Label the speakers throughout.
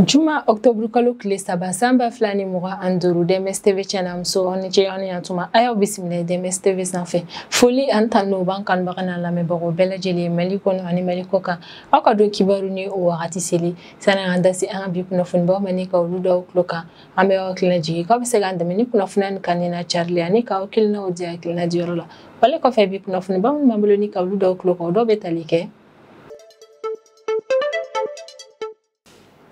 Speaker 1: Juma octobre kalo tile 3 san 2025 DMS TV chaîne muso ni cɛ ani yantuma a y'aw bisimila DMS TV sanfɛ. Foli an tan n'o b'an kanubaga n'a lamɛnbagaw bɛɛ lajɛlen Mali kɔnɔ ani Mali kɔ kan. Aw ka don kibaru ni o wagati seli sani an da se an ka bi kunnafonibaw ma ni ka olu dɔw tulo kan. An bɛ aw hakilina jigin k'aw bɛ se k'an dɛmɛ ni kunnafoniya nin kanni n'a carili ani k'aw hakilinaw di hakilina diyɔrɔ la. Wale kɔfɛ bi kunnafoniba minnu b'an bolo ni ka olu dɔw tulo kan, o dɔw bɛ tali kɛ.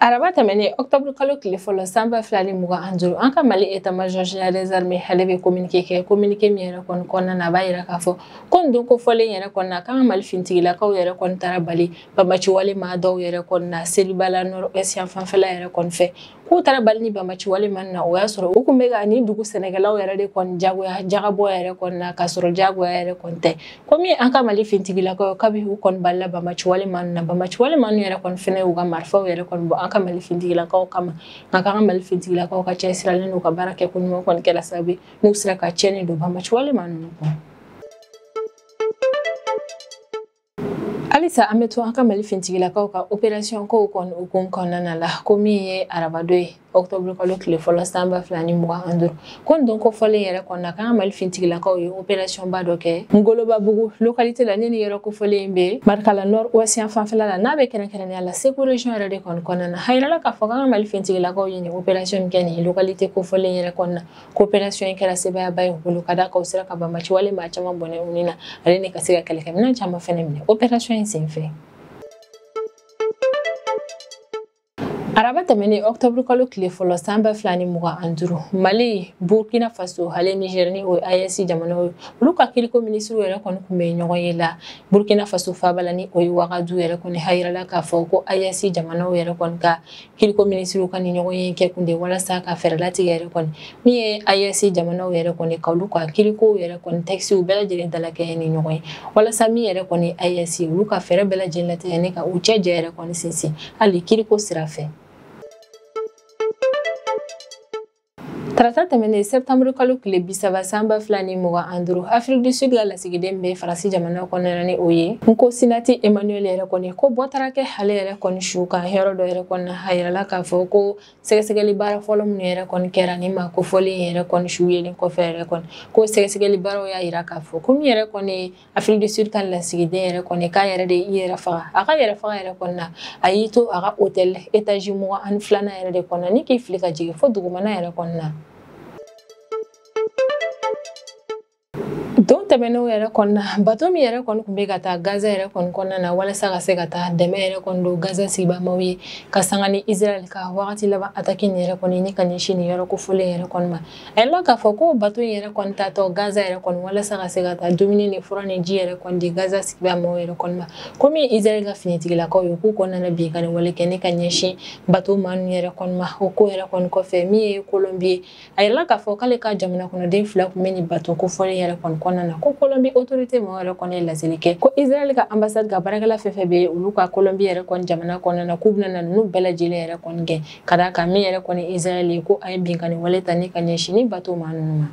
Speaker 1: Araba tɛmɛnen octobre kalo tile fɔlɔ san 2025 an ka Mali état-major général des armées ale bɛ communiqué kɛ. Communiqué min yɛrɛ kɔni kɔnɔna na, a b'a yira k'a fɔ ko nin don kofɔlen yɛrɛ kɔnɔna na, k'an ka Mali finitigilakaw yɛrɛ kɔni taara bali banbaci wale maa dɔw yɛrɛ kɔni na Selibala nord-ouest yan fanfɛla yɛrɛ kɔni fɛ. K'u taara bali ni banbaci wale maa na, o y'a sɔrɔ u kun bɛ ka nin dugu sɛnɛkɛlaw yɛrɛ de kɔni jagoya jagabɔ yɛrɛ kɔni na, k'a sɔrɔ jagoya yɛrɛ kɔni tɛ. Komi an ka Mali finitigilakaw kabi u kɔni balila banbaci wale maa na, banbaci wale maa yɛrɛ kɔni fɛnɛ y'u ka marifaw yɛrɛ kɔni bɔ an ka Mali finitigilakaw kama. Nka k'an ka Mali finitigilakaw ka cɛsirilen n'u ka baara kɛ ko ɲuman kɔni kɛra sababu ye n'u sera ka tiɲɛni don banbaci wale maa ninnu kɔnɔ. Halisa an bɛ to an ka Mali finitigilakaw ka opération kow kɔni hukumu kɔnɔna la, ko min ye arabadon ye octobre kalo tile fɔlɔ san 2025, ko nin don kofɔlen yɛrɛ kɔnɔna na, k'an ka Mali finitigilakaw ye opération ba dɔ kɛ Ngolobabugu localité la, ni nin yɔrɔ kofɔlen bɛ Marikala nord-ouest yan fanfɛla la, n'a bɛ kɛrɛnkɛrɛnnenya la Segu région yɛrɛ de kɔni kɔnɔna na. A yirala k'a fɔ k'an ka Mali finitigilakaw ye nin opération min kɛ nin localité kofɔlen yɛrɛ kɔnɔna na, ko opération in kɛra sebaayaba ye u bolo, ka d'a kan u sera ka banbaci wale maa caman bɔnɛ u ni na, ale ni ka se ka kɛlɛkɛminɛn caman fɛnɛ minɛ opération in senfɛ. Araba tɛmɛnen octobre kalo tile fɔlɔ san 2025, Mali, Burkina Faso ale Niger ni o ye AES jamanaw ye, olu ka kiriko minisiriw yɛrɛ kɔni kun bɛ ɲɔgɔn ye la Burkina Faso faaba la, ni o ye Wagadu yɛrɛ kɔni. A yirala k'a fɔ ko AES jamanaw yɛrɛ kɔni ka kiriko minisiriw ka nin ɲɔgɔn ye kɛ kun de walasa ka fɛɛrɛ latigɛ yɛrɛ kɔni min ye AES jamanaw yɛrɛ kɔni ka olu ka kirikow yɛrɛ kɔni textes bɛɛ lajɛlen dalakɛɲɛ ni ɲɔgɔn ye, walasa min yɛrɛ kɔni AES olu ka fɛɛrɛ bɛɛ lajɛlen latigɛ ni ka u cɛ jɛ yɛrɛ kɔni sinsin hali kiriko sira fɛ. Tarata tɛmɛnen septembre kalo tile 30 san 2025, Afrique du Sud ka lasigiden bɛ Faransi jamana kɔnɔna ni o ye Nkosinati Emmanuel yɛrɛ kɔni, ko bɔ taara kɛ ale yɛrɛ kɔni su kan yɔrɔ dɔ yɛrɛ kɔni na. A yirala k'a fɔ ko sɛgɛsɛgɛli baara fɔlɔ minnu yɛrɛ kɔni kɛra ni maa kofɔlen yɛrɛ kɔni su yelen kɔfɛ yɛrɛ kɔni, ko sɛgɛsɛgɛli baaraw y'a yira k'a fɔ ko min yɛrɛ kɔni Afrique du Sud ka lasigiden yɛrɛ kɔni k'a yɛrɛ de y'i yɛrɛ faga. A ka yɛrɛ faga yɛrɛ kɔni na, a y'i to a ka hôtel étage 22nan yɛrɛ de kɔnɔ ni k'i fili ka jigin fo dugumana yɛrɛ kɔni na. Don tɛmɛnenw yɛrɛ kɔni na, bato min yɛrɛ kɔni tun bɛ ka taa Gaza yɛrɛ kɔni kɔnɔna na walasa ka se ka taa dɛmɛ yɛrɛ kɔni don Gaza sigibamaw ye ka sanga ni Israël ka wagati laban attaque nin yɛrɛ kɔni ni ka ɲɛsin nin yɔrɔ kofɔlen yɛrɛ kɔni ma. A yirala k'a fɔ ko bato in yɛrɛ kɔni taatɔ Gaza yɛrɛ kɔni walasa ka se ka taa dumuni ni fura ni ji yɛrɛ kɔni di Gaza sigibamaw yɛrɛ kɔni ma, komi Israël ka finitigilakaw ye k'u kɔnɔna na binkanni wale kɛ ni ka ɲɛsin bato maa ninnu yɛrɛ kɔni ma. O ko yɛrɛ kɔni kɔfɛ, min ye Colombie, a yirala k'a fɔ k'ale ka jamana kɔnɔden 2 tun bɛ nin bato kofɔlen yɛrɛ kɔni kɔnɔna na, ko Colombie autorité mɔgɔw yɛrɛ kɔni ye laseli kɛ ko Israël ka ambassade ka baarakɛla fɛn fɛn bɛ olu ka Colombie yɛrɛ kɔni jamana kɔnɔna na, k'u bɛna na ninnu bɛɛ lajɛlen yɛrɛ kɔni gɛn, ka d'a kan min yɛrɛ kɔni Israël ye ko a ye binkanni wale ta ni ka ɲɛsin ni bato maa ninnu ma.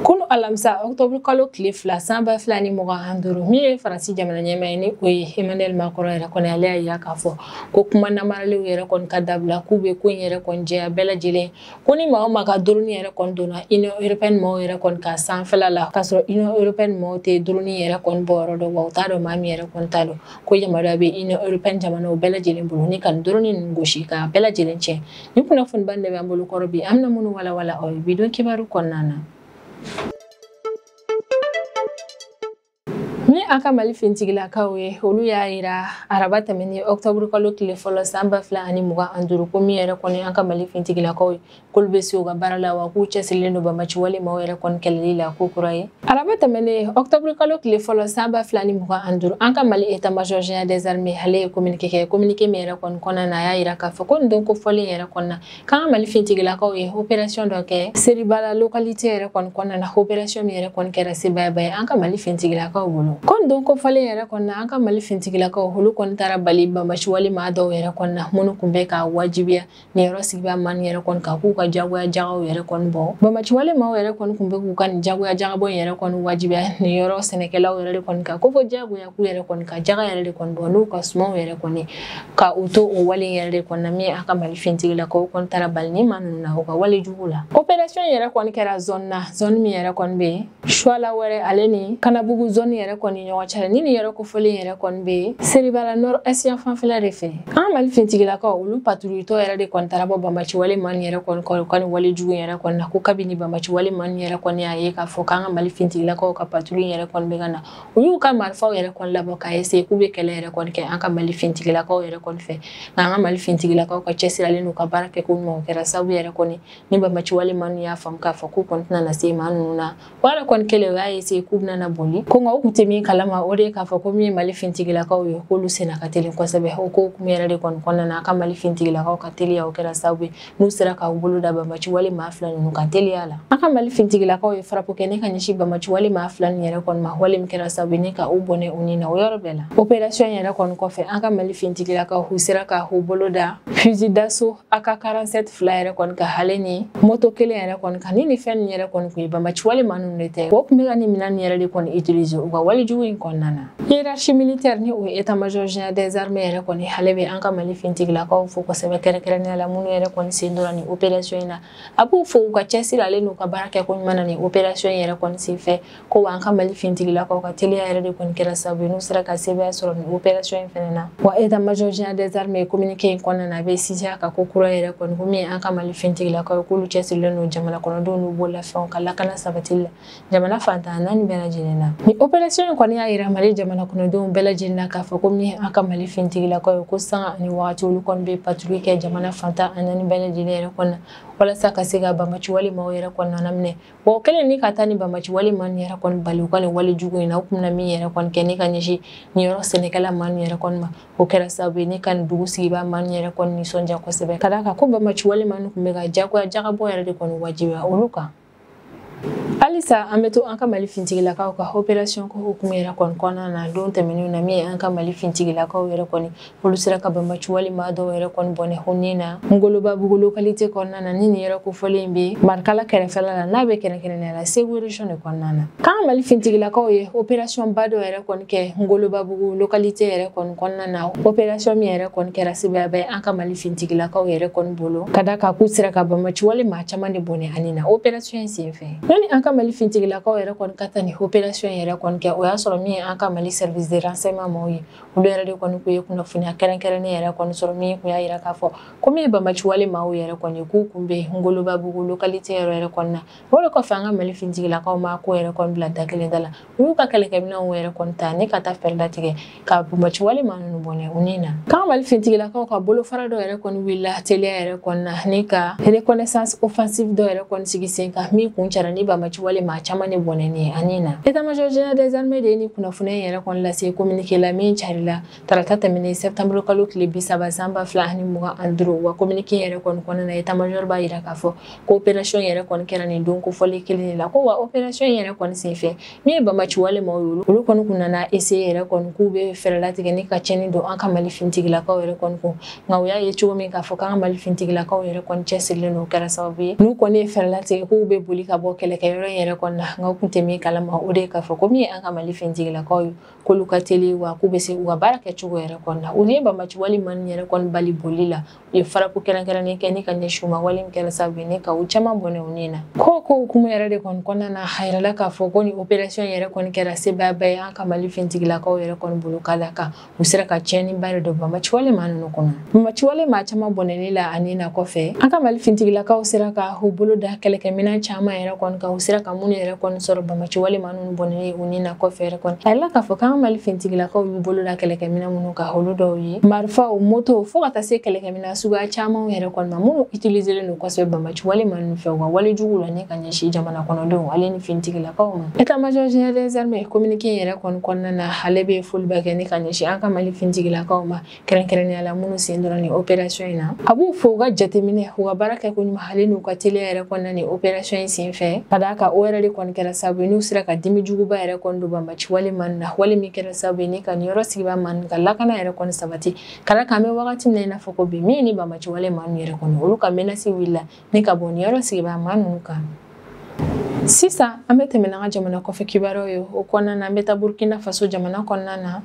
Speaker 1: Kunu alamisa octobre kalo tile 2 san 2025, min ye Faransi jamana ɲɛmaa ye ni o ye Emmanuel Macron yɛrɛ kɔni, ale y'a yira k'a fɔ ko kuma namaralenw yɛrɛ kɔni ka dabila, k'u bɛ ko in yɛrɛ kɔni jɛya bɛɛ lajɛlen, ko ni maa o maa ka drone yɛrɛ kɔni donna Union européenne maaw yɛrɛ kɔni ka sanfɛla la, k'a sɔrɔ Union européenne maaw tɛ drone yɛrɛ kɔni bɔ yɔrɔ dɔn, wa u t'a dɔn maa min yɛrɛ kɔni t'a dɔn, ko yamaruya bɛ Union européenne jamanaw bɛɛ lajɛlen bolo ni ka drone ninnu gosi k'a bɛɛ lajɛlen tiɲɛ. Nin kunnafoniba de b'an bolo kɔrɔ bi, an bɛna minnu walawala aw ye bi don kibaru kɔnɔna na. Ni an ka Mali finitigilakaw ye, olu y'a yira araba tɛmɛnen octobre kalo tile fɔlɔ san 2025, ko min yɛrɛ kɔni an ka Mali finitigilakaw ye k'olu bɛ se u ka baara la, wa k'u cɛsirilen don banbaci wale maaw yɛrɛ kɔni kɛlɛli la ko kura ye. Araba tɛmɛnen octobre kalo tile fɔlɔ san 2025, an ka Mali état-major général des armées ale ye communiqué kɛ. Communiqué min yɛrɛ kɔni kɔnɔna na, a y'a yira k'a fɔ ko nin don kofɔlen yɛrɛ kɔni na, k'an ka Mali finitigilakaw ye opération dɔ kɛ Seribala localité yɛrɛ kɔni kɔnɔna na, opération min yɛrɛ kɔni kɛra sebaayaba ye an ka Mali finitigilakaw bolo. Ko don ko falen yɛrɛ kɔnɔna an ka Mali fintigilakaw olu kɔni taara bali banbaaci maa dɔw yɛrɛ kɔnɔna minnu tun bɛ ka wajibiya nin yɔrɔ sigibaa maa yɛrɛ kɔni kan k'u ka jagoya jagaw yɛrɛ kɔni bɔ. Banbaaci maaw yɛrɛ kɔni tun bɛ k'u ka nin jagoya jagabɔ yɛrɛ kɔni wajibiya nin yɔrɔ sɛnɛkɛlaw yɛrɛ de kɔni kan ko fɔ jagoya k'u yɛrɛ kɔni ka jaga yɛrɛ de kɔni bɔ n'u ka sumanw yɛrɛ kɔni ka u to o wale yɛrɛ de kɔnɔna min an ka Mali fintigilakaw kɔni taara bali ni maa ninnu na u ka wale jugu la. Opération yɛrɛ kɔni kɛra zone na, zone min yɛrɛ kɔni bɛ yen Suala wɛrɛ ale ni Kanabugu zone yɛrɛ kɔni ɲɔgɔn cɛ ni nin yɔrɔ kofɔlen yɛrɛ kɔni bɛ yen Seribala nord est yan fanfɛla de fɛ. An Mali fintigilakaw olu patrouille tɔ yɛrɛ de kɔni taara bɔ banbaaci wale maa yɛrɛ kɔni kɔ u ka nin wale jugu yɛrɛ kɔni na ko kabini banbaaci wale maa yɛrɛ kɔni y'a ye k'a fɔ k'an ka Mali fintigilakaw ka patrouille yɛrɛ kɔni bɛ ka na u y'u ka marifaw yɛrɛ kɔni labɔ k'a essayer k'u bɛ kɛlɛ yɛrɛ kɔni kɛ an ka Mali fintigilakaw yɛrɛ kɔni fɛ. Nka an ka Mali fintigilakaw ka cɛsirilen n'u ka baara kɛ ko ɲuman o kɛra sababu yɛrɛ kɔni ni banbaaci wale maa y'a faamu k'a fɔ k'u kɔni tɛna na se maa ninnu na. O yɛrɛ kɔni kɛlen o y'a essayer k'u bɛna na boli ko nka u tun tɛ min kalama o de ye k'a fɔ ko min ye Mali fintigilakaw ye k'olu senna ka teli kosɛbɛ. O ko hukumu yɛrɛ de kɔni kɔnɔna na a ka Mali fintigilakaw ka teliya o kɛra sababu ye n'u sera k'u bolo da banbaaci wale maa fila ninnu kan teliya la. An ka Mali fintigilakaw ye frappe kɛ ne ka ɲɛsin banbaaci wale maa fila ninnu yɛrɛ kɔni ma wale min kɛra sababu ye ne ka u bɔnɛ u ni na o yɔrɔ bɛɛ la. Opération yɛrɛ kɔni kɔfɛ an ka Mali fintigilakaw u sera k'u bolo da fusil d'assaut AK-47 fila yɛrɛ kɔni kan ale ni moto kelen yɛrɛ kɔni kan ni nin fɛn ninnu yɛrɛ kɔni kun ye banbaaci wale maa ninnu de tɛ o tun bɛ ka nin minɛn ninnu yɛrɛ de kɔni utiliser u ka wale jugu in kɔnɔna na. Hiérarchie militaire ni o ye état-major général des armées yɛrɛ kɔni ale bɛ an ka Mali fintigilakaw fo kosɛbɛ kɛrɛnkɛrɛnnenya la minnu yɛrɛ kɔni sen donna nin opération in na. A b'u fo u ka cɛsiri ale n'u ka baara kɛ ko ɲuman na nin opération in yɛrɛ kɔni senfɛ ko wa an ka Mali fintigilakaw ka teliya yɛrɛ de kɔni kɛra sababu ye n'u sera ka sebaaya sɔrɔ nin opération in fɛnɛ na. Wa état-major général des armées communiqué in kɔnɔna na a bɛ sinsin a kan ko kura yɛrɛ kɔni ko min ye an ka Mali fintigilakaw ye k'olu cɛsirilen don jamana kɔnɔdenw n'u bololafɛnw ka lakana sabatili la jamana fantan naani bɛɛ lajɛlen na. Nin opération in kɔni y'a yira Mali jamana kɔnɔdenw bɛɛ lajɛlen na k'a fɔ ko min ye an ka Mali fintigilakaw ye ko sanga ani wagati olu kɔni bɛ patrouille kɛ jamana fantan naani bɛɛ lajɛlen yɛrɛ kɔnɔna walasa ka se ka banbaaci wale maaw yɛrɛ kɔnɔna minɛ. Wa o kɛlen ni ka taa ni banbaaci wale maa ninnu yɛrɛ kɔni bali u ka nin wale jugu in na u kun bɛna min yɛrɛ kɔni kɛ ne ka ɲɛsin nin yɔrɔ sɛnɛkɛla maa ninnu yɛrɛ kɔni ma o kɛra sababu ye ne ka nin dugu sigibaa maa ninnu yɛrɛ kɔni nisɔndiya kosɛbɛ ka d'a kan ko banbaaci wale maa ninnu tun bɛ ka jagoya jagabɔ yɛrɛ de kɔni wajibiya olu kan. Halisa an bɛ to an ka Mali fintigilakaw ka opération ko hukumu yɛrɛ kɔni kɔnɔna na don tɛmɛnenw na min ye an ka Mali fintigilakaw yɛrɛ kɔni olu sera ka banbaaci wale maa dɔw yɛrɛ kɔni bɔnɛ u ni na Ngolobabugu localité kɔnɔna na ni nin yɔrɔ kofɔlen in bɛ Marikala kɛrɛfɛla la n'a bɛ kɛrɛnkɛrɛnnenya la Segu région de kɔnɔna na. K'an Mali fintigilakaw ye opération ba dɔ yɛrɛ kɔni kɛ Ngolobabugu localité yɛrɛ kɔni kɔnɔna na, opération min yɛrɛ kɔni kɛra sebaayaba ye an ka Mali fintigilakaw yɛrɛ kɔni bolo ka d'a kan k'u sera ka banbaaci wale maa caman de bɔnɛ ani na opération in senfɛ. Yanni an ka Mali fintigilakaw yɛrɛ kɔni ka taa nin opération yɛrɛ kɔni kɛ o y'a sɔrɔ min ye an ka Mali service de renseignement maaw ye olu yɛrɛ de kɔni kun ye kunnafoniya kɛrɛnkɛrɛnnen yɛrɛ kɔni sɔrɔ min kun y'a yira k'a fɔ ko min ye banbaaci wale maaw yɛrɛ kɔni k'u kun bɛ Ngolobabugu localité yɛrɛ kɔni na. O de kɔfɛ an ka Mali fintigilakaw ma ko yɛrɛ kɔni bila da kelen da la u y'u ka kɛlɛkɛminɛnw yɛrɛ kɔni ta ni ka taa fɛɛrɛ latigɛ ka banbaaci wale maa ninnu bɔnɛ u ni na. K'an Mali fintigilakaw ka bolofara dɔ yɛrɛ kɔni wulila teliya yɛrɛ kɔni na ni ka reconnaissance offensive dɔ yɛrɛ kɔni sigi sen kan min kun cayara ni banbaaci wale maa caman de bɔnɛni ye ani na. État-major général des armées de ye ni kunnafoniya yɛrɛ kɔni lase communiqué la min carila tarata tɛmɛnen septembre kalo tile 30 san 2025. Wa communiqué yɛrɛ kɔni kɔnɔna na état-major b'a yira k'a fɔ ko opération yɛrɛ kɔni kɛra nin don kofɔlen kelen de la ko wa opération yɛrɛ kɔni senfɛ min ye banbaaci wale maaw ye olu kɔni kun nana essayer yɛrɛ kɔni k'u bɛ fɛɛrɛ latigɛ ni ka tiɲɛni don an ka Mali fintigilakaw yɛrɛ kɔni kun nka u y'a ye cogo min k'a fɔ k'an ka Mali fintigilakaw yɛrɛ kɔni cɛsirilen don o kɛra sababu ye n'u kɔni ye fɛɛrɛ latigɛ k'u bɛ boli ka bɔ kɛlɛkɛyɔrɔ in yɛrɛ kɔni na nka u kun tɛ min kalama o de ye k'a fɔ ko min ye an ka Mali fintigilakaw ye k'olu ka teli wa k'u bɛ se u ka baara kɛcogo yɛrɛ kɔni na. U ye banbaaci wale maa ninnu yɛrɛ kɔni bali boli la u ye faraku kɛrɛnkɛrɛnnen kɛ ni ka ɲɛsin u ma wale min kɛra sababu ye ni ka u caman bɔnɛ u ni na. Ko hukumu yɛrɛ de kɔni kɔnɔna na a yirala k'a fɔ ko nin opération yɛrɛ kɔni kɛra sebaayaba ye an ka Mali fintigilakaw yɛrɛ kɔni bolo ka d'a kan u sera ka tiɲɛniba de don banbaaci wale maa ninnu kɔnɔ. Banbaaci wale maa caman bɔnɛli la ani na kɔfɛ an ka Mali fintigilakaw sera ka u bolo da kɛlɛkɛminɛn caman yɛrɛ kɔni kan u sera ka minnu yɛrɛ kɔni sɔrɔ banbaaci wale maa ninnu bɔnɛli u ni na kɔfɛ yɛrɛ kɔni. A yirala k'a fɔ k'an ka Mali fintigilakaw y'u bolo da kɛlɛkɛminɛn minnu kan olu dɔw ye marifaw, moto fo ka taa se kɛlɛkɛminɛn suguya caman yɛrɛ kɔni ma minnu utiliselen don kosɛbɛ banbaaci wale maa ninnu fɛ u ka wale jugu la ni ka ɲɛsin jamana kɔnɔdenw ale ni fintigilakaw ma. État-major général des armées communiqué yɛrɛ kɔni kɔnɔna na ale bɛ foliba kɛ ni ka ɲɛsin an ka Mali fintigilakaw ma kɛrɛnkɛrɛnnenya la minnu sen donna nin opération in na. A b'u fo u ka jateminɛ u ka baara kɛ ko ɲuman ale n'u ka teliya yɛrɛ kɔnɔna nin opération in senfɛ ka d'a kan kan o yɛrɛ de kɔni kɛra sababu ye n'u sera ka dimi juguba yɛrɛ kɔni don banbaci wale man na, wale min kɛra sababu ye ni ka nin yɔrɔ sigibaa man ka lakana yɛrɛ kɔni sabati. Ka d'a kan an bɛ wagati min na i n'a fɔ ko bi, min ni banbaci wale man yɛrɛ kɔni olu ka menace wulila ni ka bɔ nin yɔrɔ sigibaa man ninnu kan. Sisan an bɛ tɛmɛ n'an ka jamana kɔfɛ kibaruyaw ye. O kɔnɔna na, an bɛ taa Burkina Faso jamana kɔnɔna na.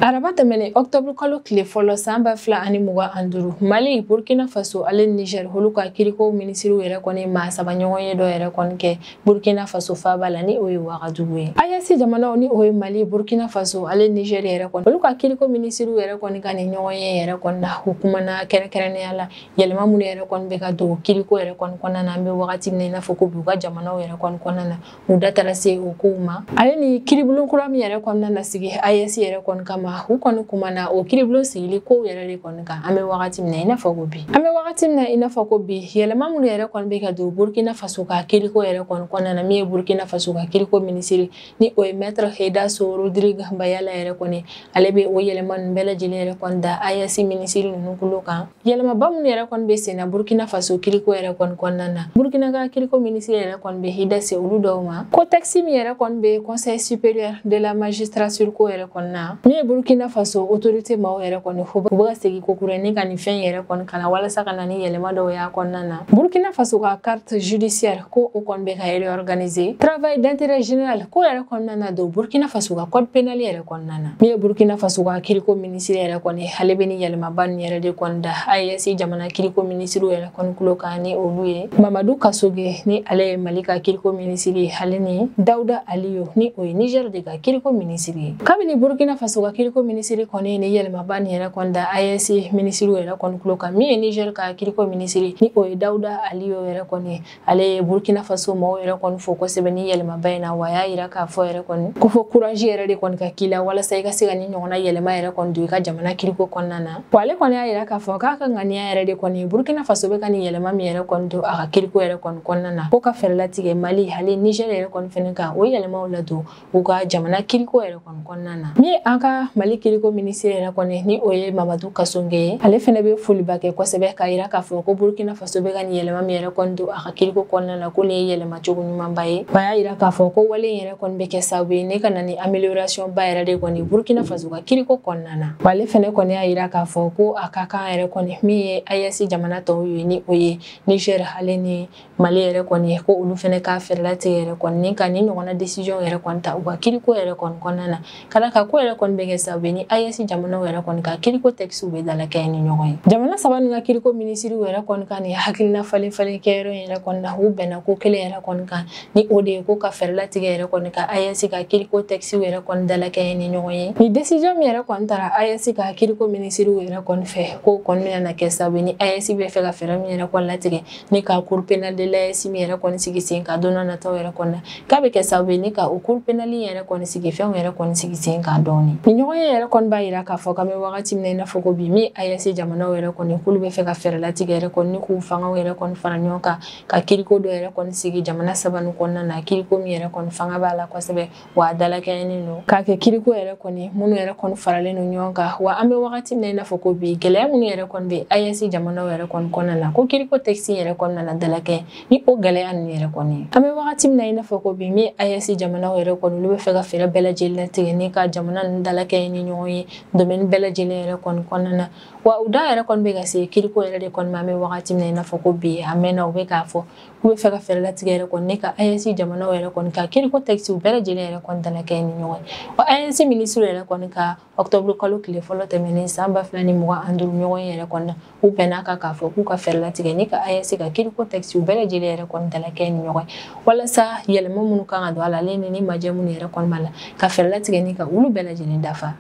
Speaker 1: Araba tɛmɛnen octobre kalo tile fɔlɔ san 2025, Mali, Burkina Faso ale Niger olu ka kiriko minisiriw yɛrɛ kɔni maa saba ɲɔgɔn ye dɔ yɛrɛ kɔni kɛ Burkina Faso faaba la, ni o ye Wagadugu ye. AES jamanaw ni o ye Mali, Burkina Faso ale Niger yɛrɛ kɔni olu ka kiriko minisiriw yɛrɛ kɔni ka nin ɲɔgɔn ye yɛrɛ kɔni na, u kumana kɛrɛnkɛrɛnnenya la yɛlɛma minnu yɛrɛ kɔni bɛ ka don kiriko yɛrɛ kɔni kɔnɔna na. An bɛ wagati min na i n'a fɔ ko bi, u ka jamanaw yɛrɛ kɔni kɔnɔna na, u da taara se o kow ma, ale ni kiribulon kura min yɛrɛ kɔnɔna na sigi AES yɛrɛ kɔni kama. U kɔni kumana o kiribulon sigili kow yɛrɛ de kɔni kan. An bɛ wagati min na i n'a fɔ ko bi, an bɛ wagati min na i n'a fɔ ko bi, yɛlɛma minnu yɛrɛ kɔni bɛ ka don Burkina Faso ka kiriko yɛrɛ kɔni kɔnɔna na, min ye Burkina Faso ka kiriko minisiri ni o ye Maître Hedaso Rodrigue Bayala yɛrɛ kɔni, ale bɛ o yɛlɛma ninnu bɛɛ lajɛlen yɛrɛ kɔni da AES minisiri ninnu kulo kan. Yɛlɛmaba minnu yɛrɛ kɔni bɛ sen na Burkina Faso kiriko yɛrɛ kɔni kɔnɔna na, Burkina ka kiriko minisiri yɛrɛ kɔni bɛ hida se olu dɔw ma. Ko texte min yɛrɛ kɔni bɛ Conseil supérieur de la magistrature ko yɛrɛ kɔni na, min ye Burkina Faso autorité maaw yɛrɛ kɔni u bɛ ka segin ko kura ni ka nin fɛn yɛrɛ kɔni kalan walasa ka na ni yɛlɛma dɔw y'a kɔnɔna na. Burkina Faso ka carte judiciaire ko o kɔni bɛ ka réorganiser. Travail d'intérêt général ko yɛrɛ kɔnɔna na don Burkina Faso ka code pénal yɛrɛ kɔnɔna na. Min ye Burkina Faso ka kiriko minisiri yɛrɛ kɔni, ale bɛ ni yɛlɛmaba nin yɛrɛ de kɔni da AES jamana kiriko minisiriw yɛrɛ kɔni kulo kan, ni olu ye Mamadu Kasoge ni ale ye Mali ka kiriko minisiri, ale ni Dawuda Aliyu ni o ye Niger de ka kiriko minisiri ye. Kabini Burkina Faso ka kiriko minisiri kɔni ni yɛlɛmaba nin yɛrɛ kɔni da AES minisiriw yɛrɛ kɔni kulo kan, min ye Niger ka kiriko minisiri ni o ye Dawuda Aliyu yɛrɛ kɔni, ale ye Burkina Faso maaw yɛrɛ kɔni fo kosɛbɛ ni yɛlɛmaba in na. Wa a y'a yira k'a fɔ yɛrɛ kɔni ko fo courage yɛrɛ de kɔni ka k'i la walasa i ka se ka ni ɲɔgɔnna yɛlɛma yɛrɛ kɔni don i ka jamana kiriko kɔnɔna na. Wa ale kɔni y'a yira k'a fɔ k'a ka ŋaniya yɛrɛ de kɔni Burkina Faso bɛ ka nin yɛlɛma min yɛrɛ kɔni don a ka kiriko yɛrɛ kɔni kɔnɔna na, ko ka fɛɛrɛ latigɛ Mali ale Niger yɛrɛ kɔni fɛnɛ kan o yɛlɛmaw ladon u ka jamana kiriko yɛrɛ kɔni kɔnɔna na. Min ye an ka Mali kiriko minisiri yɛrɛ kɔni ni o ye Mamadu Kassogué ye, ale fɛnɛ bɛ foliba kɛ kosɛbɛ k'a yira k'a fɔ ko Burkina Faso bɛ ka nin yɛlɛma min yɛrɛ kɔni don a ka kiriko kɔnɔna na, ko nin ye yɛlɛma cogo ɲumanba ye. Wa y'a yira k'a fɔ ko wale in yɛrɛ kɔni bɛ kɛ sababu ye ne ka na ni amélioration ba yɛrɛ de kɔni Burkina Faso ka kiriko kɔnɔna na. Wa ale fɛnɛ kɔni y'a yira k'a fɔ ko a ka kan yɛrɛ kɔni min ye AES jamana tɔw ye ni o ye Niger ale ni Mali yɛrɛ kɔni, ko olu fɛnɛ k'a fɛɛrɛ latigɛ yɛrɛ kɔni ni ka nin ɲɔgɔnna décision yɛrɛ kɔni ta u ka kiriko yɛrɛ kɔni kɔnɔna na, ka d'a kan ko yɛrɛ kɔni bɛ kɛ sababu ye ni AES jamanaw yɛrɛ kɔni ka kiriko texte bɛ dalakɛɲɛ ni ɲɔgɔn ye. Jamana saba ninnu ka kiriko minisiriw yɛrɛ kɔni ka nin hakilina falen falen kɛyɔrɔ in yɛrɛ kɔni na, u bɛnna ko kelen yɛrɛ kɔni kan, ni o de ye ko ka fɛɛrɛ latigɛ yɛrɛ kɔni ka AES ka kiriko texte yɛrɛ kɔni dalakɛɲɛ ni ɲɔgɔn ye. Ni décision min yɛrɛ kɔni tara AES ka kiriko minisiriw yɛrɛ kɔni fɛ, ko kɔni bɛna na kɛ sababu ye ni AES bɛ fɛ ka fɛɛrɛ min yɛrɛ kɔni latigɛ ni ka cour pénale de l'AES min yɛrɛ kɔni sigi sen kan don nataw yɛrɛ kɔni na, k'a bɛ kɛ sababu ye ni ka o cour pénale yɛrɛ kɔni sigi fɛnw yɛrɛ kɔni sigi sen kan dɔɔni. Ni ɲɔgɔn ye yɛrɛ kɔni b'a yira k'a fɔ k'an bɛ wagati min na i n'a fɔ ko bi, min AES jamanaw yɛrɛ kɔni k'olu bɛ fɛ ka fɛɛrɛ latigɛ yɛrɛ kɔni ni k'u fangaw yɛrɛ kɔni fara ɲɔgɔn kan ka kiriko dɔ yɛrɛ kɔni sigi jamana saba nin kɔnɔna na, kiriko min yɛrɛ kɔni fanga b'a la kosɛbɛ wa a dalakɛɲɛnen don k'a kɛ kiriko yɛrɛ kɔni minnu yɛrɛ kɔni faralen don ɲɔgɔn kan. Wa an bɛ wagati min na i n'a fɔ ko bi, gɛlɛya minnu yɛrɛ kɔni bɛ AES jamanaw yɛrɛ kɔni kɔnɔna na, ko kiriko texte yɛrɛ kɔni nana dalakɛɲɛ ni o gɛlɛya ninnu yɛrɛ kɔni. An bɛ wagati min na i n'a fɔ ko bi, min AES jamanaw yɛrɛ kɔni olu bɛ fɛ ka fɛɛrɛ bɛɛ lajɛlen latigɛ ni ka jamana ninnu dalakɛɲɛ ni ɲɔgɔn ye domaine bɛɛ lajɛlen yɛrɛ kɔni kɔnɔna na. Wa u da yɛrɛ kɔni bɛ ka se kiriko yɛrɛ de kɔni ma. An bɛ wagati min na i n'a fɔ ko bi, a mɛnna u bɛ k'a fɔ k'u bɛ fɛ ka fɛɛrɛ latigɛ yɛrɛ kɔni ni ka AES jamanaw yɛrɛ kɔni ka kiriko texte bɛɛ lajɛlen yɛrɛ kɔni dalakɛɲɛ ni ɲɔgɔn ye. Wa AES minisiriw yɛrɛ kɔni ka octobre kalo tile fɔlɔ tɛmɛnen san 2025 ɲɔgɔn ye yɛrɛ kɔni na, u bɛn'a kan k'a fɔ k'u ka fɛɛrɛ latigɛ ni ka AES ka kiriko texte bɛɛ lajɛlen yɛrɛ kɔni dalakɛɲɛ ni ɲɔgɔn ye, walasa yɛlɛma minnu kan ka don a la ale ni majɛ minnu yɛrɛ kɔni b'a la, ka fɛɛrɛ latigɛ ni ka olu bɛɛ lajɛlen dafa.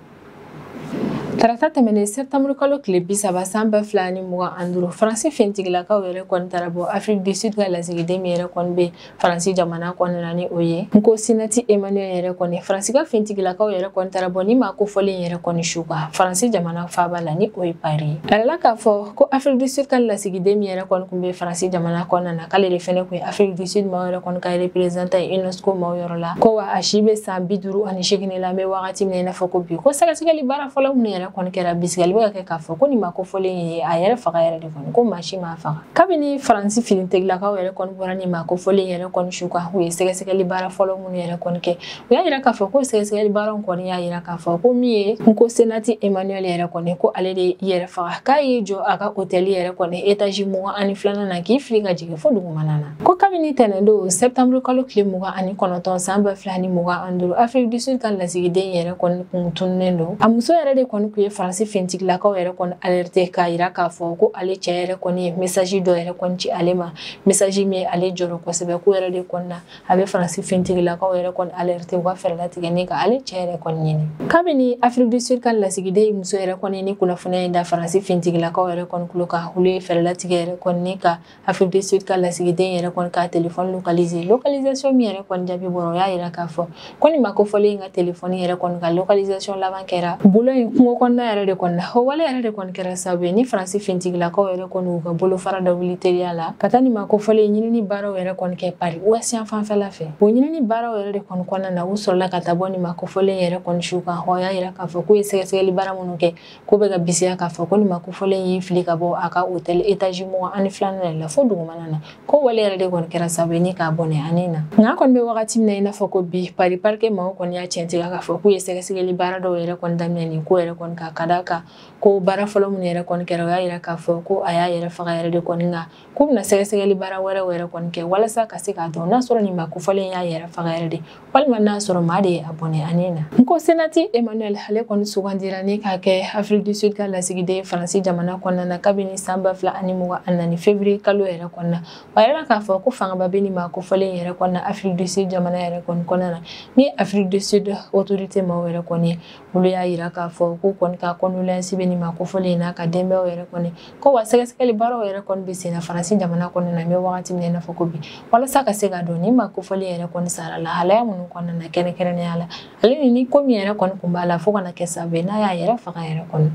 Speaker 1: Tarata tɛmɛnen septembre kalo tile 30 san 2025, Faransi finitigilakaw yɛrɛ kɔni taara bɔ Afrique du Sud ka lasigiden min yɛrɛ kɔni bɛ Faransi jamana kɔnɔna na ni o ye Nkosinati Emmanuel yɛrɛ kɔni. Faransi ka finitigilakaw yɛrɛ kɔni taara bɔ ni maa kofɔlen yɛrɛ kɔni su kan Faransi jamana faaba la ni o ye Paris. A yirala k'a fɔ ko Afrique du Sud ka lasigiden min yɛrɛ kɔni tun bɛ Faransi jamana kɔnɔna na, k'ale de fɛnɛ tun ye Afrique du Sud maaw yɛrɛ kɔni ka représentant ye UNESCO maaw yɔrɔ la, ko wa a si bɛ san 58 la. An bɛ wagati min na i n'a fɔ ko bi, ko sɛgɛsɛgɛli baara fɔlɔ minnu yɛrɛ yɛrɛ kɔni kɛra bisigali bɛ ka kɛ k'a fɔ ko nin maa kofɔlen ye a yɛrɛ faga yɛrɛ de kɔni, ko maa si m'a faga. Kabini Faransi finitigilakaw yɛrɛ kɔni bɔra nin maa kofɔlen yɛrɛ kɔni su kan, u ye sɛgɛsɛgɛli baara fɔlɔ minnu yɛrɛ kɔni kɛ, u y'a yira k'a fɔ ko sɛgɛsɛgɛli baaraw kɔni y'a yira k'a fɔ ko min ye Nkosinathi Emmanuel yɛrɛ kɔni, ko ale de yɛrɛ faga, k'a y'i jɔ a ka hôtel yɛrɛ kɔni étage 22nan na k'i fili ka jigin fo dugumana na. Ko kabini tɛnɛn don septembre kalo tile 29 san 2025, Afrique du Sud ka lasigiden yɛrɛ kɔni kun tununnen don. A muso yɛrɛ de kɔni kun ye Faransi finitigilakaw yɛrɛ kɔni alerte k'a yira k'a fɔ ko ale cɛ yɛrɛ kɔni ye message dɔ yɛrɛ kɔni ci ale ma, message min ye ale jɔrɔ kosɛbɛ. Ko yɛrɛ de kɔni na a bɛ Faransi finitigilakaw yɛrɛ kɔni alerte u ka fɛɛrɛ latigɛ ni ka ale cɛ yɛrɛ kɔni ɲini. Kabini Afrique du Sud ka lasigiden muso yɛrɛ kɔni ni kunnafoniya in da Faransi finitigilakaw yɛrɛ kɔni tulo kan, olu ye fɛɛrɛ latigɛ yɛrɛ kɔni ni ka Afrique du Sud ka lasigiden yɛrɛ kɔni ka téléphone localiser. Localisation min yɛrɛ kɔni jaabi bɔra, o y'a yira k'a fɔ ko nin maa kofɔlen in ka téléphone yɛrɛ kɔni ka localisation laban kɛra Boulogne kungo kɔnɔna yɛrɛ de kɔni na. O wale yɛrɛ de kɔni kɛra sababu ye ni Faransi finitigilakaw yɛrɛ kɔni y'u ka bolofara dɔ wuli teliya la ka taa nin maa kofɔlen ɲinini baaraw yɛrɛ kɔni kɛ Paris ouest yan fanfɛla fɛ. O ɲinini baaraw yɛrɛ de kɔni kɔnɔna na, u sɔrɔla ka taa bɔ nin maa kofɔlen yɛrɛ kɔni su kan. O y'a yira k'a fɔ k'u ye sɛgɛsɛgɛli baara minnu kɛ, k'u bɛ ka bisiya k'a fɔ ko nin maa kofɔlen y'i fili ka bɔ a ka hôtel étage 22nan la fo dugumana na, ko wale yɛrɛ de kɔni kɛra sababu ye ni k'a bɔnɛ ani na. Nka kɔni bɛ wagati min na i n'a fɔ ko bi, Paris parquet maaw kɔni y'a tiɲɛtigɛ k'a fɔ k'u ye sɛgɛsɛgɛli baara dɔw yɛrɛ kɔni daminɛ nin ko yɛrɛ kɔni ka d'a kan ko baara fɔlɔ minnu yɛrɛ kɔni kɛra, o y'a yira k'a fɔ ko a y'a yɛrɛ faga yɛrɛ de kɔni, nka k'u bɛna sɛgɛsɛgɛli baara wɛrɛw yɛrɛ kɔni kɛ walasa ka se k'a dɔn n'a sɔrɔ nin maa kofɔlen y'a yɛrɛ faga yɛrɛ de walima n'a sɔrɔ maa de ye a bɔnɛ ani na. Nkosinathi Emmanuel ale kɔni sugandira ni k'a kɛ Afrique du Sud ka lasigiden Faransi jamana kɔnɔna na kabini san 2024 février kalo yɛrɛ kɔnɔna. O yɛrɛ k'a fɔ ko fangaba bɛ nin maa kofɔlen yɛrɛ kɔnɔna Afrique du Sud jamana yɛrɛ kɔni kɔnɔna na. Ni Afrique du Sud autorité maaw yɛrɛ kɔni, olu y'a yira k'a fɔ ko kɔni ka condoléance bɛ nin maa kofɔlen n'a ka denbayaw yɛrɛ kɔni, ko wa sɛgɛsɛgɛli baaraw yɛrɛ kɔni bɛ sen na Faransi jamana kɔnɔna na n bɛ wagati min na i n'a fɔ ko bi, walasa ka se k'a dɔn nin maa kofɔlen yɛrɛ kɔni sara lahalaya minnu kɔnɔna na kɛrɛnkɛrɛnnenya la, ale ni ko min yɛrɛ kɔni kun b'a la fo ka na kɛ sababu ye n'a y'a yɛrɛ faga yɛrɛ kɔni.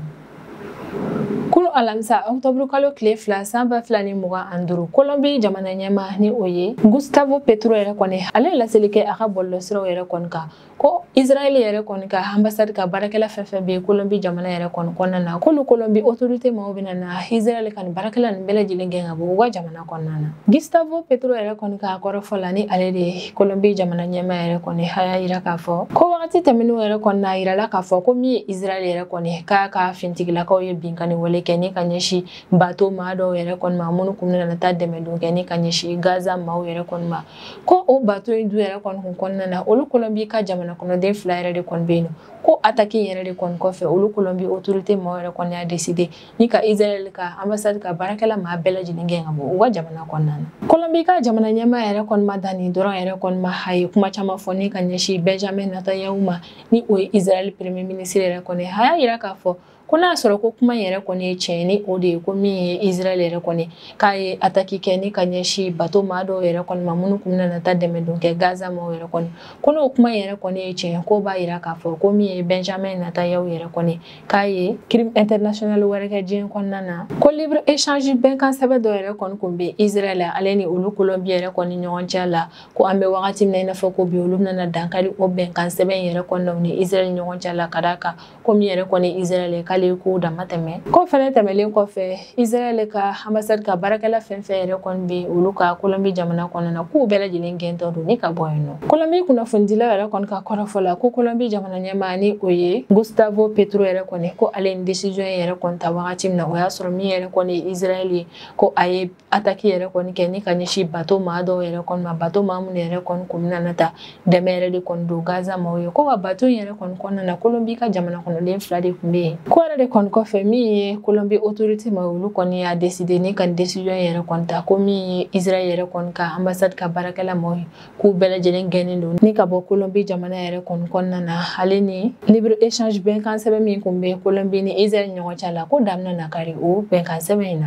Speaker 1: Kunu alamisa octobre kalo tile 2 san 2025, Colombie jamana ɲɛmaa ni o ye Gustavo Petro yɛrɛ kɔni, ale ye laseli kɛ a ka bɔlɔlɔsiraw yɛrɛ kɔni kan ko Israël yɛrɛ kɔni ka ambassade ka baarakɛla fɛn fɛn bɛ Colombie jamana yɛrɛ kɔni kɔnɔna na, k'olu Colombie autorité maaw bɛna na Israël ka nin baarakɛla nin bɛɛ lajɛlen gɛn ka bɔ u ka jamana kɔnɔna na. Gustavo Petro yɛrɛ kɔni ka kɔrɔfɔ la, ni ale de ye Colombie jamana ɲɛmaa yɛrɛ kɔni, a y'a yira k'a fɔ ko wagati tɛmɛnenw yɛrɛ kɔni na, a yirala k'a fɔ ko min ye Israël yɛrɛ kɔni k'a ka finitigilakaw ye binkanni wale kɛ ni ka ɲɛsin bateau maa dɔw yɛrɛ kɔni ma minnu kun bɛna taa dɛmɛ don kɛ ni ka ɲɛsin Gaza maaw yɛrɛ kɔni ma, ko o bateau in dun yɛrɛ kɔni kun kɔnɔna na, olu Colombie ka jamana kɔnɔden 2 yɛrɛ de kɔni bɛ yen nɔ. Ko attaque yɛrɛ de kɔni kɔfɛ, olu Colombie autorité maaw yɛrɛ kɔni y'a décidé ni ka Israël ka ambassade ka baarakɛla maa bɛɛ lajɛlen gɛn ka bɔ u ka jamana kɔnɔna na. Colombie ka jamana ɲɛmaa yɛrɛ kɔni ma dan nin dɔrɔn yɛrɛ kɔni ma, a ye kuma caman fɔ ni ka ɲɛsin Benjamin Netanyahu ma, ni o ye Israël premier ministre yɛrɛ kɔni. A y'a yira k'a fɔ ko n'a sɔrɔ ko kuma yɛrɛ kɔni ye tiɲɛ, ni o de ye ko min ye Israël yɛrɛ kɔni k'a ye attaque kɛ ni ka ɲɛsin bateau maa dɔw yɛrɛ kɔni ma minnu kun bɛna taa dɛmɛ don kɛ Gaza maaw yɛrɛ kɔni, ko n'o kuma yɛrɛ kɔni ye tiɲɛ, k'o b'a yira k'a fɔ ko min ye Benjamin Netanyahu yɛrɛ kɔni k'a ye crime international wɛrɛ kɛ diɲɛ kɔnɔna na. Ko libre échange bɛnkan sɛbɛn dɔ yɛrɛ kɔni kun bɛ Israël ale ni olu Colombie yɛrɛ kɔni ɲɔgɔn cɛ la, ko an bɛ wagati min na i n'a fɔ ko bi, olu bɛna dankari o bɛnkan sɛbɛn yɛrɛ kɔni ni Israël ɲɔgɔn cɛ la, ka d'a kan ko min yɛrɛ kɔni Israël k'ale ko dama tɛmɛ. Ko fɛnɛ tɛmɛlen kɔfɛ, Israël ka ambassade ka baarakɛla fɛn fɛn yɛrɛ kɔni bɛ olu ka Colombie jamana kɔnɔna na, k'u bɛɛ lajɛlen gɛntɔ don ni ka bɔ yen nɔ. Colombie kunnafonidilaw yɛrɛ kɔni ka kɔrɔfɔ la, ko Colombie jamana ɲɛmaa ni o ye Gustavo Petro yɛrɛ kɔni, ko ale ni décision yɛrɛ kɔni ta wagati min na, o y'a sɔrɔ min yɛrɛ kɔni ye Israël ye, ko a ye attaque yɛrɛ kɔni kɛ ni ka ɲɛsin bateau maa dɔw yɛrɛ kɔni ma, bateau maa minnu yɛrɛ kɔni kun bɛna na taa dɛmɛ yɛrɛ de kɔni don Gaza maaw ye, ko wa bateau in yɛrɛ kɔni kɔnɔna na, Colombie ka jamana kɔnɔden 2 de kun bɛ yen. Ko yɛrɛ de kɔni kɔfɛ, min ye Colombie autorité ma, olu kɔni y'a décidé ni ka décision yɛrɛ kɔni ta ko min ye Israël yɛrɛ kɔni ka ambassade ka baarakɛla maaw ye, k'u bɛɛ lajɛlen gɛnnen don ni ka bɔ Colombie jamana yɛrɛ kɔni kɔnɔna na, ale ni libre échange bɛnkan sɛbɛn min kun bɛ Colombie ni Israël ɲɔgɔn cɛ la, ko daminɛ na kari o bɛnkan sɛbɛn in na.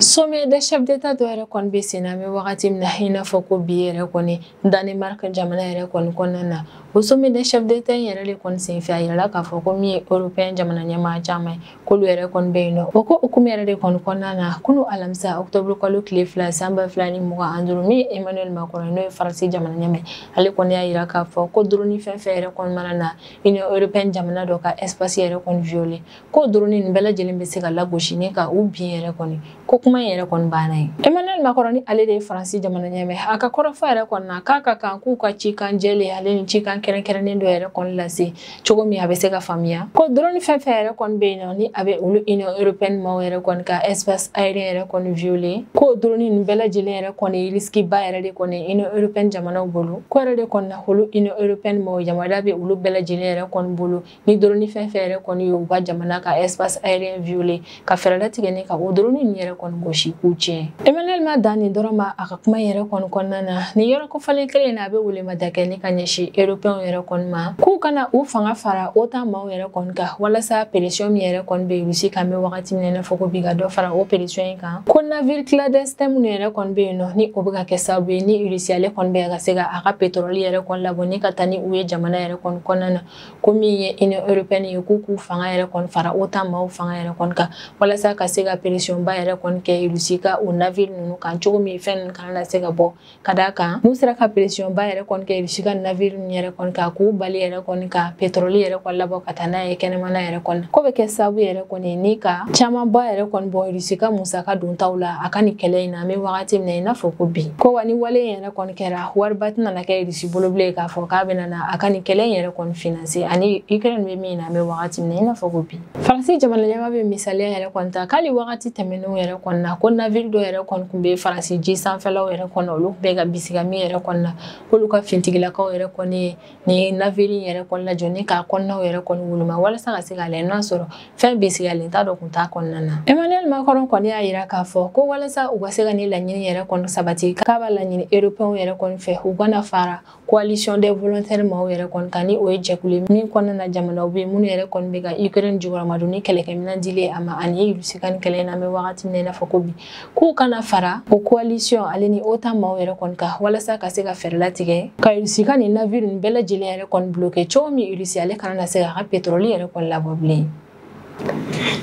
Speaker 1: Sommet des chefs d'État dɔ yɛrɛ kɔni bɛ sen na an bɛ wagati min na i n'a fɔ ko bi yɛrɛ kɔni Danemark jamana yɛrɛ kɔni kɔnɔna na. O sommet des chefs d'État in yɛrɛ de kɔni senfɛ, a yirala k'a fɔ ko min ye européen jamana ɲɛmaa caman ye, k'olu yɛrɛ kɔni bɛ yen nɔ. O ko hukumu yɛrɛ de kɔni kɔnɔna na, kunu alamisa octobre kalo tile 2 san 2025, min ye Emmanuel Macron n'o ye Faransi jamana ɲɛmaa, ale kɔni y'a yira k'a fɔ ko drone fɛn fɛn yɛrɛ kɔni mana na Union européenne jamana dɔ ka espace yɛrɛ kɔni violer, ko drone nin bɛɛ lajɛlen bɛ se ka lagosi ni ka u bin yɛrɛ kɔni, ko kuma in yɛrɛ kɔni banna ye. Emmanuel Macron ni ale de ye Faransi jamana ɲɛmaa, a ka kɔrɔfɔ yɛrɛ kɔni na k'a ka kan k'u ka cikan jɛlen ale ni cikan kɛrɛnkɛrɛnnen dɔ yɛrɛ kɔni lase cogo min a bɛ se ka faamuya, ko drone fɛn fɛn yɛrɛ kɔni bɛ yen nɔ ni a bɛ olu Union européenne maaw yɛrɛ kɔni ka espace aérien yɛrɛ kɔni violer, ko drone nin bɛɛ lajɛlen yɛrɛ kɔni risque ba yɛrɛ de kɔni Union européenne jamanaw bolo, ko yɛrɛ de kɔni na olu Union européenne maaw yamaruya bɛ olu bɛɛ lajɛlen yɛrɛ kɔni bolo ni drone fɛn fɛn yɛrɛ kɔni ye u ka jamana ka espace aérien violer, ka fɛɛrɛ latigɛ ni ka o drone nin yɛrɛ kɔni gosi k'u tiɲɛ. Emmanuel ma dan nin dɔrɔn ma a ka kuma yɛrɛ kɔni kɔnɔna na, nin yɔrɔ kofalen kelen in na, a bɛ welemada kɛ ni ka ɲɛsin européen yɛrɛ kɔni ma, k'u kana u fanga fara OTAN maaw yɛrɛ kɔni kan walasa pression min yɛrɛ kɔni bɛ Russie kan bɛ wagati min na i n'a fɔ ko bi ka dɔ fara o pression in kan, ko navire clandestin minnu yɛrɛ kɔni bɛ yen nɔ ni o bɛ ka kɛ sababu ye ni Russie ale kɔni bɛ ka se ka a ka pétrole yɛrɛ kɔni labɔ ni ka taa ni u ye jamana yɛrɛ kɔni kɔnɔna na, ko min ye Union européenne ye k'u k'u fanga yɛrɛ kɔni fara OTAN maaw fanga yɛrɛ kɔni kan walasa ka se ka pression ba yɛrɛ kɔni kɛ Russie ka o navire ninnu kan cogo min fɛn ninnu kana na se ka bɔ, ka d'a kan n'u sera ka pression ba yɛrɛ kɔni kɛ Russie ka navire ninnu yɛrɛ kɔni kan k'u bali yɛrɛ kɔni ka pétrole yɛrɛ kɔni labɔ ka taa n'a ye kɛnɛmana yɛrɛ kɔni, ko bɛ kɛ sababu yɛrɛ kɔni ni ka caman ba yɛrɛ kɔni bɔ Russie ka musaka dontaw la a ka nin kɛlɛ in na an bɛ wagati min na i n'a fɔ ko bi. Ko wa ni wale in yɛrɛ kɔni kɛra, wariba tɛna na kɛ Russie bolo bilen k'a fɔ k'a bɛna na a ka nin kɛlɛ in yɛrɛ kɔni financer ani Ukraine bɛ min na an bɛ wagati min na i n'a fɔ ko bi. Faransi jamana ɲɛmaa bɛ misaliya yɛrɛ kɔni ta k'ale wagati tɛmɛnenw yɛrɛ kɔni na, ko navire dɔ yɛrɛ kɔni tun bɛ Faransi ji sanfɛlaw yɛrɛ kɔnɔ, olu tun bɛ ka bisiga min yɛrɛ kɔni na, k'olu ka fintigilakaw yɛrɛ kɔni ye ni navire in yɛrɛ kɔni lajɔ ni k'a kɔnɔnaw yɛrɛ kɔni woloma walasa ka se k'a lajɛ n'a sɔrɔ fɛn bisigalen t'a dɔ kun t'a kɔnɔna na. Emmanuel Macron kɔni y'a yira k'a fɔ ko walasa u ka se ka nin laɲini yɛrɛ kɔni sabati, k'a b'a laɲini européen yɛrɛ kɔni fɛ u kana fara coalition des volontaires maaw yɛrɛ kɔni kan, ni o ye jɛkulu ye min kɔnɔna na jamanaw bɛ yen minnu yɛrɛ kɔni bɛ ka Ukraine jukɔrɔmadon ni kɛlɛkɛminɛn dilen a ma ani Russie ka nin kɛlɛ in na an bɛ wagati min na i n'a fɔ ko bi, k'u kana fara o coalition ale ni OTAN maaw yɛrɛ kɔni kan walasa ka se ka fɛɛrɛ latigɛ ka Russie ka nin navire nin bɛɛ lajɛlen yɛrɛ kɔni bloquer cogo min Russie ale kana na se k'a ka pétrole yɛrɛ kɔni labɔ bilen.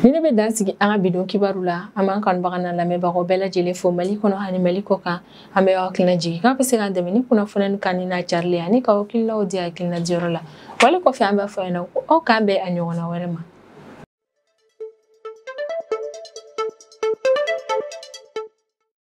Speaker 1: Ni ne bɛ dan sigi an ka bidon kibaru la, an b'an kanubaga n'an lamɛnbagaw bɛɛ lajɛlen fo Mali kɔnɔ ani Mali kɔ kan. An bɛ aw hakilina jigin k'aw bɛ se k'an dɛmɛ ni kunnafoniya kan ni n'a carilen ani k'aw hakilinaw di hakilina diyɔrɔ la. Wale kɔfɛ an b'a fɔ aw ɲɛna ko aw k'an bɛn a ɲɔgɔnna wɛrɛ ma.